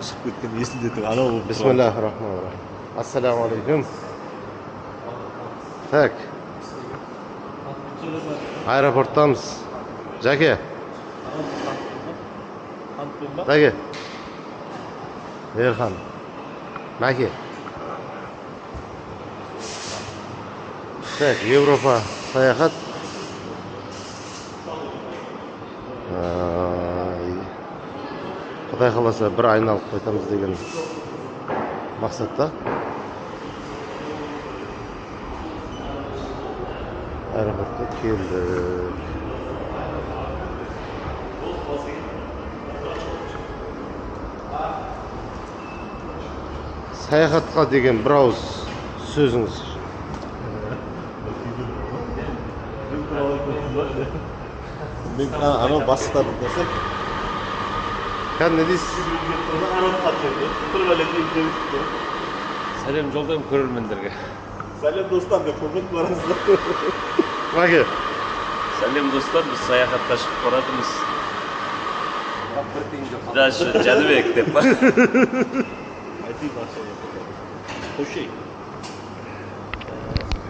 Шығып кеткен есімде тұр, анау болып тұрған. Бисмиллахи рахмани рахим. Ассалаумағалейкум. Так. Аэропорттамыз. Жәке. Жәке. Ерхан. Мәке. Так, Европа саяхат. Құдай қаласа, бір айналып қайтамыз деген мақсатта аэропортқа келдік. Саяхатқа деген бір ауыз сөзіңіз. Мен анау бастықтарды десек. Кәдімгі не дейсіз? Сәлем жолдаймын көрермендерге. Сәлем, достар, деп құрмет барасыздар. Мәке. Сәлем, достар, біз саяхатқа шығып баратырмыз. Дальше Жәнібек деп па? Айтайын, ақша. Қойшы.